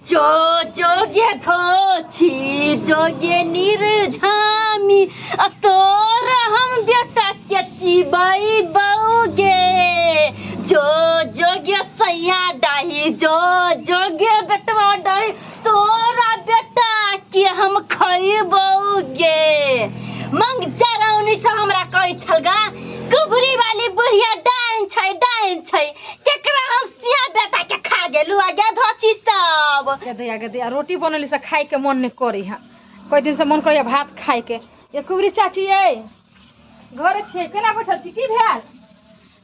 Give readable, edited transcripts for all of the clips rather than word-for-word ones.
जो जोगे धोछी जोगे निर्झामी आ तोरा हम बेटा के चिबै बौगे। जो जोगे सैया डाही जो जोगे बेटवा डाही तोरा बेटा के हम खइबौगे। मंग जरौनी से हमरा कहै छल गा कुबरी वाली बुढ़िया डाइन छै डाइन छै, केकरा हम सिया बेटा के खा गेलु आ गे धोची सब। गदैया गदैया रोटी बनली से खाए के मन नहीं करी है, कई दिन से मन करी भात खाए के। ये कुबरी चाची ये घरे छियै केना बैठल छी, की भेल?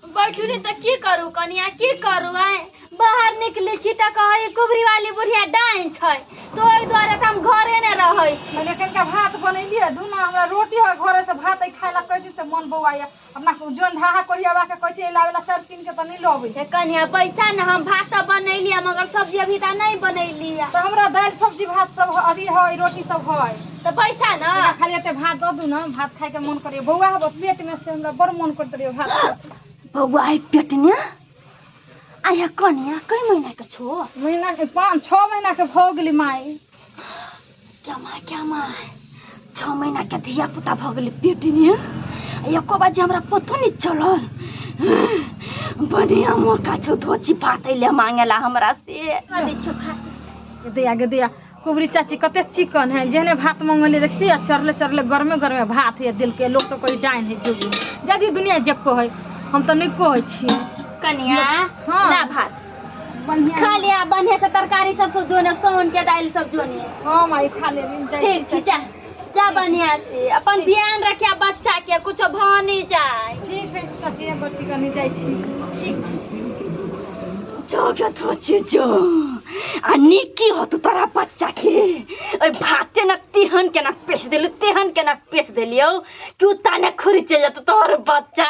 बैठू ने तऽ की करू कनिया, की करू? आइ बाहर निकलै छी तऽ कहै कुबरी वाली बुढ़िया डाइन छै, तऽ ओहि दुआरे तऽ हम घरे ने रहै छी। पहिले कनिका भात बनेलियै धुना, हमरा रोटी है घरे से भात खाय ला कई दिन से मन बौआइया। अपना जोन धाहा कोरियाबा के कहै छै लाबे ला चाउर कीन के तऽ नहीं लबै। हे कनिया पैसा ने, हम भात तऽ बनेलियै मगर सब्जी अभी तऽ नहीं बनेलियै। तऽ हमरा दालि सब्जी भात सब अभी है, रोटी सब है। तऽ पैसा न खाली एते भात दऽ दू ने, भात खाय के मन करैया। बौआ हब पेट में से हमरा बड़ मन करैत रहैया भात। बौआ है पेट ने आया कनिया कई महीना के छो? महीना के 5-6 महीना के भऽ गेली माई। क्या माँ क्या माँ, 6 महीना के धिया पुता भऽ गेली पेट ने, एको बाजी हमरा पतो नहीं चलल। बढ़िया मौका छौ धोची भात अइले मांगेला हमरा से। दै छौ भात। गदैया गदैया कुबरी चाची कते चिकन है, जेहने भात मंगली देख छी चरले चरले गरमे गरमे भात है दिल के। लोक सब कहै डाइन है जोगी, जदी दुनिया जेको है हम तऽ नहीं कहै छी। कनिया हाँ। ला भात बढ़िया खा लिया, बढ़िया से तरकारी सब सब जोने, सोन के दालि सब जोने। हाँ माई खा लेबी। ठीक छै, जा जा बढ़िया से अपन ध्यान रखिया बच्चा के, कुछो भऽ नहीं जाए। ठीक है चाची, हम बच्ची कनी जाइ छी। ठीक छै, जो गे धोची जो आ निकी होतु तोरा बच्चा के। ओहि भाते न तेहन केना पेश देलु, तेहन केना पेश देलियौ कि उताने खुरी चलि जेतौ तोहर बच्चा।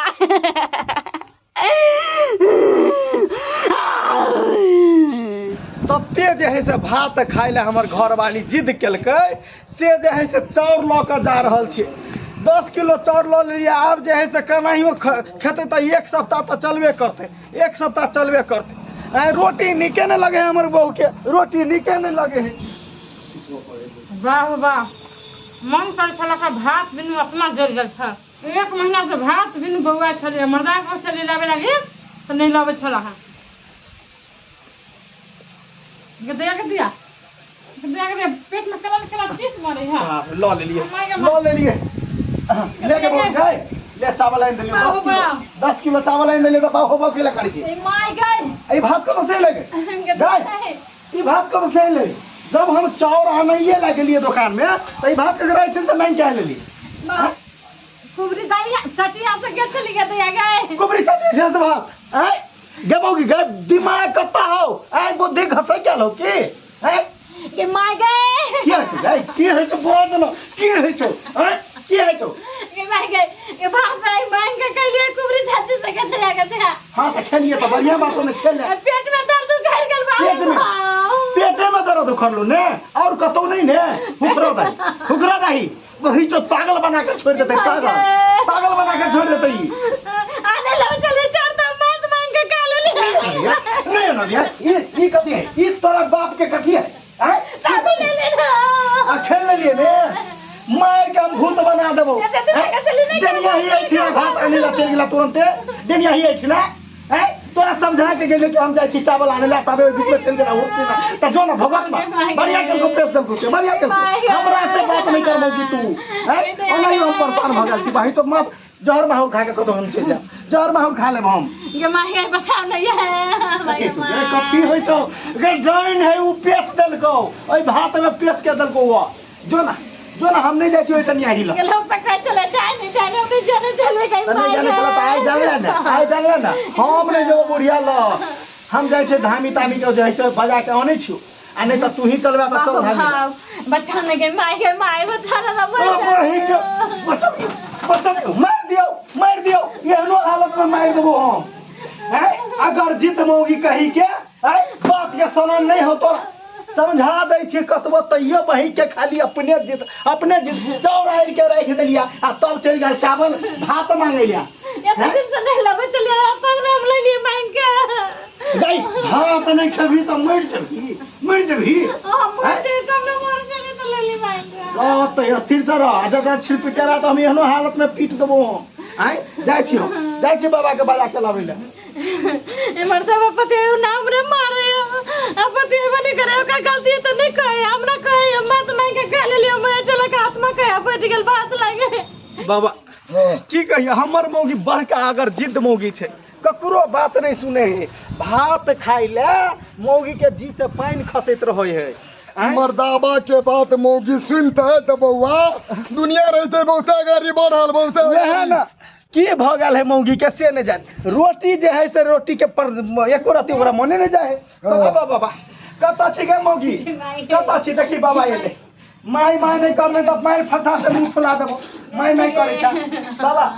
तते जे है से भात खाय ला हमर घरवाली जिद केलकै, से जे है से चाउर लऽ कऽ जा रहल छै। 10 किलो चाउर लऽ लेलियै, आब जे है से केनाहियो खेतै तऽ 1 सप्ताह तऽ चलबे करतै, 1 सप्ताह चलबे करतै। आइ रोटी नीके नहि लगे है हमर बहू के, रोटी नीके नहि लगे है। वाह वाह, मन कर छल भात बिनु अपना जरि गेल छल। 1 महीना से भात बिनु बौआ छलियै, मर्दा के छलियै लाबे लागी तऽ नहीं लाबै छल। अहाँ गदैया गदैया गदैया गदैया पेट में कला कला चीज मारे है। लऽ लेलियै लऽ लेलियै, ले के बहू गए ले चावल आनि देलियै 10 किलो, 10 किलो चावल आनि देलियै तऽ बाहो बाहो केला करै छी। माय गए ई भात कतऽ से लगे गए, ई भात कतऽ से ले? जब हम चाउर आनैये लए गेलियै दोकान में तऽ ई भात ककरा छै तऽ मांगि के आनि लेलियै। कुबरी दाई चाची यहाँ से गेल छली गदैया गए। कुबरी चाची से भात आय गेबो की गए, दिमाग कत्ता हो आय, बुद्धि घसै गेल हो की? आय के my गए की होइ छै गए, की होइ छै बोल न, की होइ छै आय, की होइ छै के my गए? के भात दाई मांग के कहलियै कुबरी चाची से गदैया गदैया। हां तऽ खेलियै तऽ बढ़िया बात ने खेले। पेट में दर्द उखड़ गेल बा। पेटे में दर्द उखड़लू ने और कतौ नहीं ने। हुकरा दाही हुकरा दाही वही जो पागल बना के छोड़ देते, पागल पागल बना के छोड़ देते। आने लग चले चार तो मत मांग के खा लेली। नहीं ना यार, ई कथी है? ई तोरा बाप के कथी है? आय तभी ले लेना आ खेल लेलिए ने, मार के हम भूत बना देबो। डेनिया ही अछि ना भात आने ला चलि गेला तुरंते, डेनिया ही अछि ना। आय तोरा समझा के गेले कि हम जाइ छी चावल आने ला, तबे बीच में चलि गेला होते ना त जो ना भगत बा। बढ़िया केलको प्रेस देलको के, बढ़िया केलको, हमरा से बात नहीं करबो कि तू हैं। ओनाही हम परेशान भ गेल छी भाई, तो माफ जहर माहौर खा के कतौ हम चलि जाब, जहर माहौर खा लेब हम। गे my गए बचा नहीं है कथी होइ छौ गे? डाइन है उ पेस देलको, ओइ भात में पेस के देलको उ। जो ना जो ना हम नहीं जाइ छी ओइ टनिया हिल गेल हम सकाय चले डाइन डाइन हम नहीं जाने चले गई। नहीं जाने चला त आइ जानले ना, आइ जानले ना हम नहीं जेबो बुढ़िया ल, हम जाइ छी धामी तामी के जे है से बजा के आनै छियौ, आ नहीं त तू ही चलबे त चल धामी। बच्चा ने गे my गे my बच्चा ना बच्चा बच्चा मार दियौ मार दियौ, एहनो हालत में मार देबो हम हैं। अगर जीत मौगी कही के हैं, बात के सनन नहीं हो तोरा, समझा दै छियै कतबो तैयो बही के खाली अपने जिद चाउर आनि के राखि देलिया आ तब चलि गेल चावल भात मांगै लिया। एते दिन से नहीं लबै चलिए तब ने हम लेलिए मांग के। गई भात नहीं खेबही तऽ मरि जेबही, मरि जेबही। हम मर जेबै तब ने मर जेबै तऽ लेली मांग के। रह तऽ स्थिर से रह, आ जकरा छिड़पिटेरा तऽ हम एहनो हालत में पीट देबो हम। आँय जाइ छी हम, जाइ छी बाबा के बजा के लाबै लए। एमर सब पति नाम रे मारे आ पति बनी करे ओकर गलती तऽ नहीं कहे हमरा कहे हम बात मांग के खा लेलिए हम चल के आत्मा कहे बैठ गेल बात लागे। बाबा की कहिए हमर मौगी बड़का अगर जिद मौगी छै, ककरो बात नहीं सुने है। भात खाइ ले मौगी के जी से पानि खसैत रहै है। मर्दाबा के बात मौगी सुनते तऽ बौआ दुनिया रहते बहुते गाड़ी बढ़ल बहुते। वएह ने की भऽ गेल है मौगी के से नहीं जान। रोटी जे है से रोटी के पर एको रत्ती ओकरा मने नहीं जाए है। बाबा बाबा कतऽ छी गे मौगी, कतऽ छी? देखी बाबा एलै। माय माय नहीं करने तऽ मारि फटा से मुँह फुला देबो। माय माय करै छै बाबा।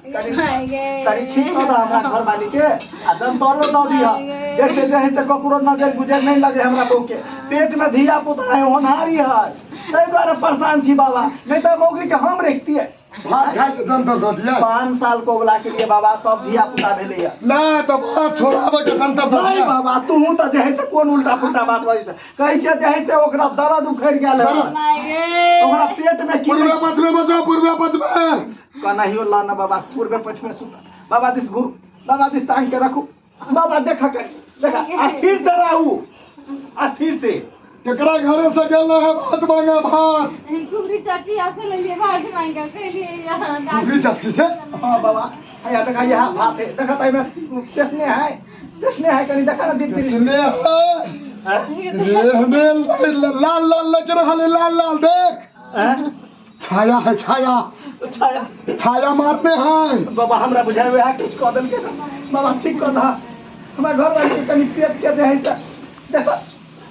कनी ठीक कऽ दऽ हमरा घरवाली के आ दमतरो दऽ दिहऽ, जैसे जे है से ककरो नजर गुजर नहीं लगे हमरा बहू के। पेट में धिया पुता है, होनहारी है, ताहि दुआरे परेशान छी बाबा, नहीं तऽ मौगी के हम रखतियै। भात खाय के जंतर दऽ दिया। 5 साल कोगला के लिए बाबा तब धिया पुता भेलैया। ना तऽ भात छोड़ाबै के जंतर दऽ नहीं दिया। बाबा तू तऽ जे है से कोन उल्टा पुल्टा बात बजै छै। कहै छियै जे है से ओकरा दर्द उखड़ि गेल है, ओकरा पेट में की पूर्वे पछमे बचाओ, पूर्वे पछमे कनाहियो ला ना बाबा, पूर्वे पछमे सुत। बाबा दिस घुर, बाबा दिस टांग के रखू। बाबा देखा करी, देखा अस्थिर से रहू, अस्थिर से। केकरा घरे से गेल रहे भात मांगे भात? कुबरी चाची आसे लेलिए भात मांगे कहलिए कुबरी चाची से? हाँ बाबा हैया देखा यह भात है, देखा ताई में पेसने है, पेसने है कनी देखा ना दिन दिन। पेसने है। रे हमें लाल लाल लग रहा है, लाल लाल देख। छाया है, छाया छाया छाया मारने है। बाबा हमरा बुझाए हुए है कुछ कह देल के बाबा ठीक कह दहा। हमरा घर वाली के कनी पेट के जे है से देखा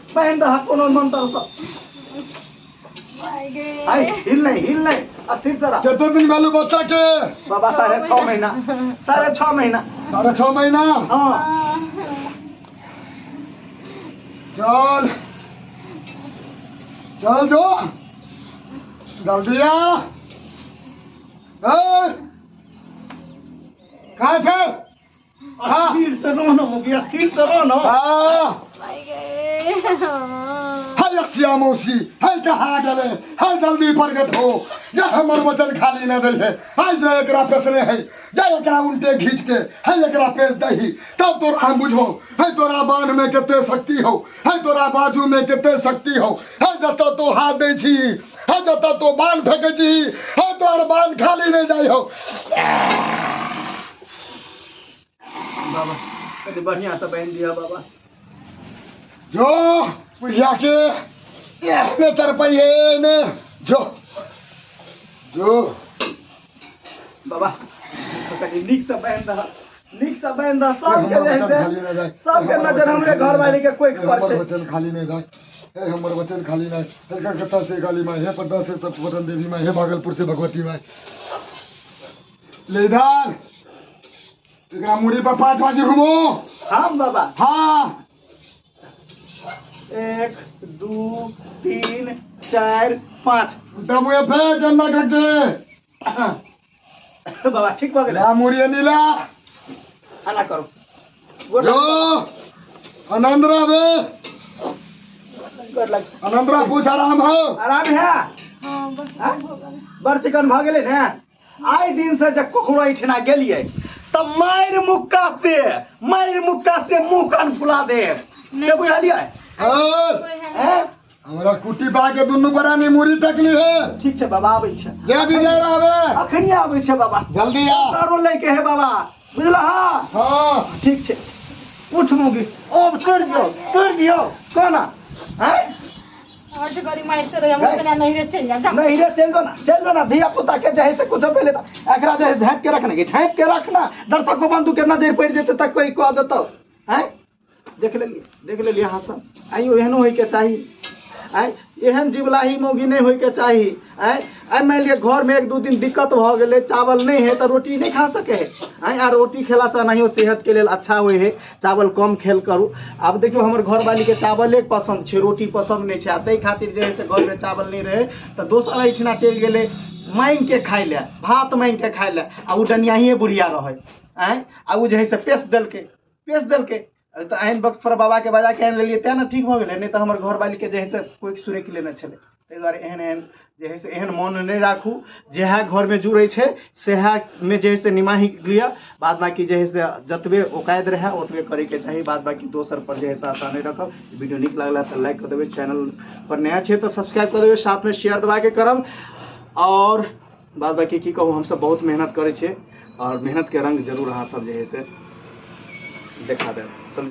पहन दहा कोनो मंत्र से। आई हिल नहीं, हिल नहीं, अस्थिर से रह। कितने दिन भेलू बच्चा के? बाबा 6.5 महीना, 6.5 महीना। 6.5 महीना? हाँ। चल चल जो जल्दी आ। कहाँ छै? अस्थिर से रहो ना मुगी, अस्थिर से रहो ना। हाय असिया मौसी, हाय कहाँ गेले? हाय जल्दी प्रगट हो, यह हमर वचन खाली न रहे। हाय जे एकरा पेसने है, जे एकरा उल्टे घींच के हाय एकरा पेस दही, तब तोरा हम बुझो। हाय तोरा बांध में कते शक्ति हो, हाय तोरा बाजू में कते शक्ति हो। हाय जतऽ तो हाथ दै छी, हाय जतऽ तो बांध फेंकै छी, हाय तोहर बांध खाली नहीं जाइ हो। बाबा कनी बढ़िया से बांधि दिअ बाबा। जो बुढ़िया के एहने तरपैये ने जो जो बाबा कनी नीक से बांधि दह, नीक से बांधि दह। सबके जे है से सबके नजर हमरे घरवाली के कोई पर छै। वचन खाली नहीं जाए, हे हमर वचन खाली नहीं। हे कलकत्ता से काली माई, हे पटना से पटन देवी माई, हे भागलपुर से भगवती माई। ले इधर एकरा मुड़ी पर 5 बाजी घुमो। हम बाबा? हाँ। 1 2 3 4 5। दमुए फेंक गन्दा करके। बाबा ठीक भऽ गेलै। ला मुड़ी नीला आना करू जो आनंद रहे। गोर लग। आनंद रह, पूछ आराम हो? आराम है। बड़ चिकन भऽ गेलै ने। आइ दिन से जे ककरो एहिठिना गेलियै तऽ मारि मुक्का से मुँह कान फुला देब, से बुझलियै? हमरा कुटी पा के दुनू बरानी मुड़ी टकली है। ठीक छै बाबा, आबै छै। जय विजय रहबे। अखनी आबै छै बाबा, जल्दी आ। तारो लै के है बाबा, बुझलह? हाँ ठीक छै। उठ मुगी, ओ तोड़ दियौ, तोड़ दियौ कोना? हैं नहीं रे, चल दो ना, चल दो ना। धिया पुता के जे से कुछ पहले एकरा जे झाँप के रखना, झाँप के रखना। दर्शक को बंधु के नजर पड़ जेते तक कोई कह देतौ। हैं देख लेलिए, देख लेलिए। हाँ सब आइयो एहनो होय के चाही। आँय एहन जिबलाही मौगी नहि होइके चाही। आँय आइ मानि लिअ घरमे एक दू दिन दिक्कत भऽ गेलै, चावल नहि है तऽ रोटी नहि खा सकै है। आँय आ रोटी खेलासँ एनाहियो सेहतके लेल अच्छा होइ है, चावल कम खेल करू। आब देखियौ हमर घरवालीके चावले पसन्द छै, रोटी पसन्द नहि छै, आ ताहि खातिर जे है से घरमे चावल नहि रहै तऽ दोसर एहिठिना चलि गेलै माँगिके खाइ लए, भात माँगिके खाइ लए, आ ओ डनियाहिए बुढ़िया रहै। आँय आ ओ जे है से पेश देलकै, पेश देलकै तऽ एहन वक्त पर बाबाके बजाके आनि लेलियै तेँ ने ठीक भऽ गेलै, नहि तऽ हमर घरवालीके जे है से कोइ सुरकि लेने छलै। ताहि दुआरे एहन एहन जे है से एहन मोन नहि राखू, जएह घरमे जुड़ै छै सएहमे जे है से निमाहि लिअ, बाद बाँकी जे है से जतबे औकादि रहए ओतबे करैके चाही, बाद बाँकी दोसर पर जे है से आशा नहि रखब। वीडियो नीक लागल तऽ लाइक कऽ देबै, चैनल पर नया छै तऽ सब्सक्राइब कऽ देबै, साथमे शेयर दबाके करब। आओर बाद बाँकी की कहू, हमसब बहुत मेहनत करै छियै आओर मेहनतके रङ्ग जरूर अहाँ सब जे है से देखा देब। चलू।